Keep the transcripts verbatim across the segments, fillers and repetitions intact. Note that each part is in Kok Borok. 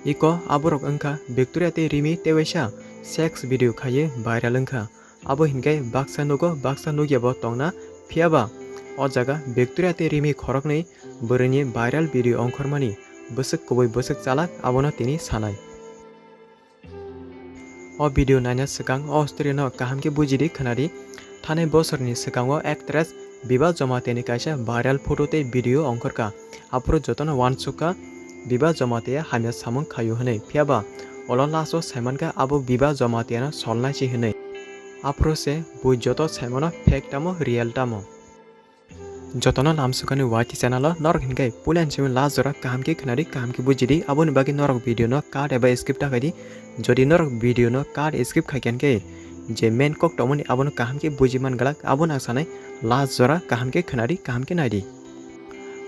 Iko aborok wngkha Victoria tei Rimi tei waisa sex video khaiwi viral wngkha. Abo hinkhe baksa nugo, baksa nukyabo tongna, phiyaba o jaga Victoria tei Rimi khoroknwi bwrwini viral video ongkhormani bwswk kubui bwswk chalak abono tini sanai. O video naina swkang o story no kaham khe bujidi khwnadi. Thanai bosorni swkango actress Biba Jamatia ni kaisa viral photo tei video ongkhorkha. Aphuru jotono uansukha Biba Jamatia hamya samung khaio hwnwi. Phiyaba ulo last o saimankha abo Biba Jamatia no solnai se hwnwi. Aphuru se bui joto saimano fake tamo real tamo. Jotono lamsukani Y T channel o norok hinkhe puila ni simi last jora kaham khe khwnadi, kaham khe bujidi, aboni bagwi norok video no cut eba skip ta khaidi. Jodi norok video no cut skip khaikha hinkhe je main kok tongmani abono kaham khe buji man glak, abono ang sanai last jora kaham khe khwnadi, kaham khe naidi.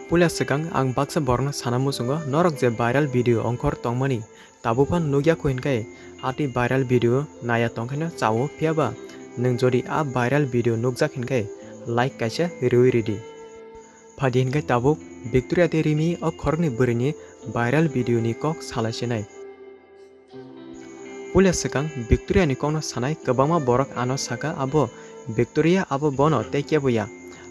Puila swkang ang baksa borokno sana muchungo, norok je viral video ongkhor tongmani tabuk phano nukya kho hinkhe, atwi viral video naya tongkhaino chao, phiyaba nwng jodi a viral video nukjak hinkhe like kaisa riwi ridi. Phadi hinkhe tabuk Victoria tei Rimi o khoroknwi bwrwini viral video ni kok salai sinai. Puila swkang Victoria ni kokno sanai, kwbangma borok ano saka abo Victoria abo bono tei kebo ya.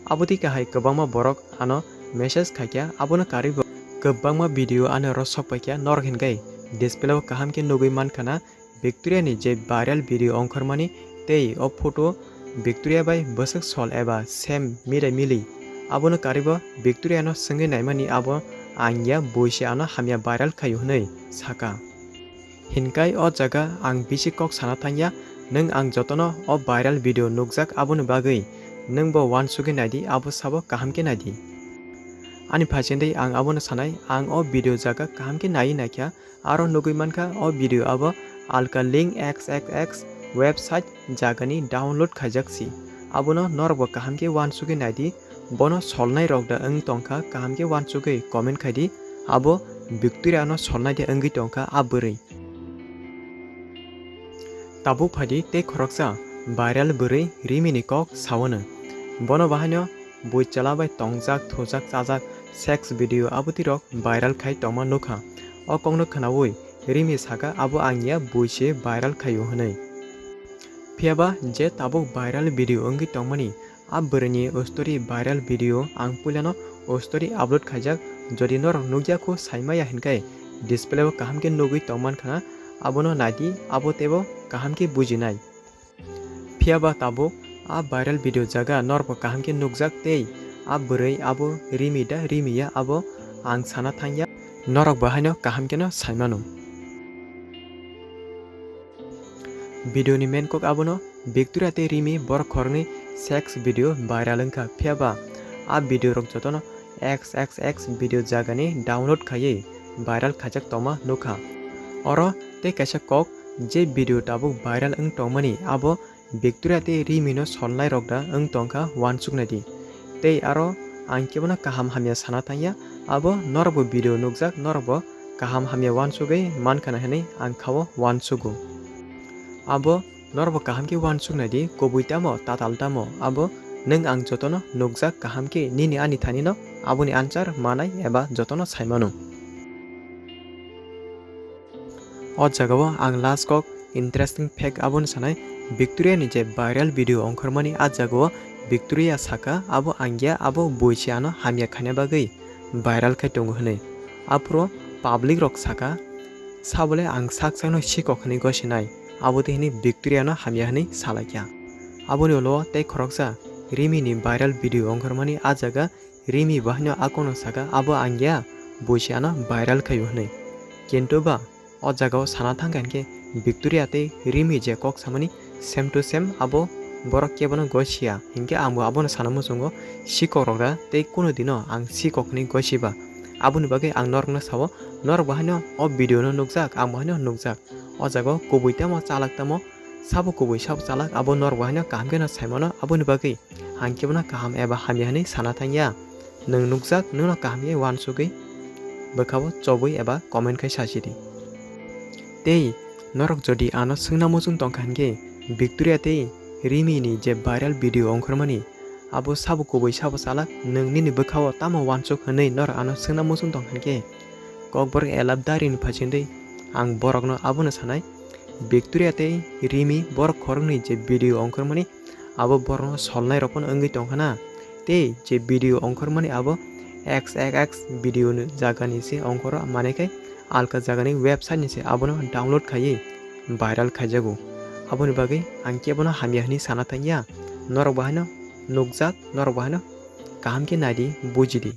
Abotwi kahai kwbangma borok ano message khaikha, abono karwi bo kwbangma video ano rosok paikha, norok hinkhe display o kaham khe nugwi mankha na Victoria ni je viral video ongkhormani tei o photo Victoria bai bwswk sol eba same milai mili. Abono karwi bo Victoria no swngwi naimani abo ang ya, bui se ano hamya viral khaio hwnwi saka. Hinkai o jaga ang bisi kok sana thangya, nwng ang jotono o viral video nukjak aboni bagwi nwng bo uansugwi naidi, abo sabo kaham khe naidi. Ani phaisingtwi ang abono sanai, ang o video jaga kaham khe naiwi naikha, aro nugwi mankha o video abo alka link X X X website jagani download khaijak si. Abono norok bo kaham khe uansugwi naidi, bono solnai rok da wng tongkha kaham khe uansugwi comment khaidi, abo Victoria no solnai de wngwi tongkha a bwrwi. Tabuk phaidi tei khoroksa viral bwrwi Rimi ni kok saono. Bono bahaino bui chwla bai tongjak, thujak, chajak sex video abotwi rok viral khai tongma nukha. O kokno khwnaui Rimi saka abo ang ya, bui se viral khaio hwnwi. Phiyaba je tabuk viral video wngwi tongmani a bwrwini story viral video ang puilano story upload khaijak. Jodi norok nukya kho saimaya hinkhe display o kaham khe nugwi tongmankha, abono naidi, abo teibo kaham khe bujinai. Phiyaba tabuk a viral video jaga norokbo kaham khe nukjak tei a bwrwi abo Rimi da Rimi ya abo ang sana thangya, norokbo haino kaham kheno saimano. Video ni main kok abono Victoria tei Rimi borok khoroknwi sex video viral wngkha, phiyaba a video rok jotono X X X video jagani download khaiwi viral khaijak tongma nukha. Oro tei kaisa kok, je video tabuk viral wng tongmani abo Victoria tei Rimi no solnai rok da wng tongkha, uansuknai di. Tei aro ang kebono kaham hamya sana thangya, abo norokbo video nukjak, norokbo kaham hamya uansugwi mankha na hinwi ang khao uansugo. Abo norokbo kaham khe uansuknai di, kubui tamo, tatal tamo, abo nwng ang jotono nukjak kaham khe nini ani thani no aboni answer manai eba jotono saimano. O jagao ang last kok interesting fact abono sanai, Victoria ni je viral video ongkhormani a jagao Victoria saka abo ang ya, abo bui se ano hamya khaina bagwi viral khai tongo hwnwi. Aphuru public rok saka, sabole ang sak sakno sikok hwnwi gosinai, abo tei hwnwi Victoria no hamya hwnwi salaikha. Aboni ulo tei khoroksa Rimi ni viral video ongkhormani a jaga Rimi bo haino a kokno saka, abo ang ya, bui se ano viral khaio hwnwi. Kintu ba o jagao sana thangkha hinkhe Victoria tei Rimi je kok samani same to same, abo borok kebono gosiya, hinkhe ang bo abono sana muchungo, sikok rok da tei kunu dino ang sikok hwnwi gosiba. Aboni bagwi ang norokno sao, norok bo haino o video no nukjak, ang bo haino nukjak. O jagao kubui tamo chalak tamo, sabo kubui sabo chalak, abo norok bo haino kaham kheno saimano, aboni bagwi ang kebono kaham eba hamya hwnwi sana thangya. Nwng nukjak, nwngno kaham khe uansugwi bwkhao chobwi eba comment khai sachidi. Tei norok jodi ano swngna muchung tongkha hinkhe, Victoria tei Rimi ni je viral video ongkhormani, abo sabo kubui sabo chalak, nwng nini bwkhao tamo uansuk hwnwi norok ano swngna muchung tongkha hinkhe, Kokborok elap darini phaisingtwi Ang borokno abono sanai, Victoria tei Rimi borok khoroknwi je video ongkhormani abo borokno solnai rokno wngwi tongkhana. Tei je video ongkhormani abo X X X video ni jaga ni se ongkhoro, manwi khe alka jaga ni website ni se abono download khaiwi viral khaijago. Aboni bagwi ang kebono hamya hwnwi sana thangya, norok bo haino nukjak, norok bo haino kaham khe naidi, bujidi.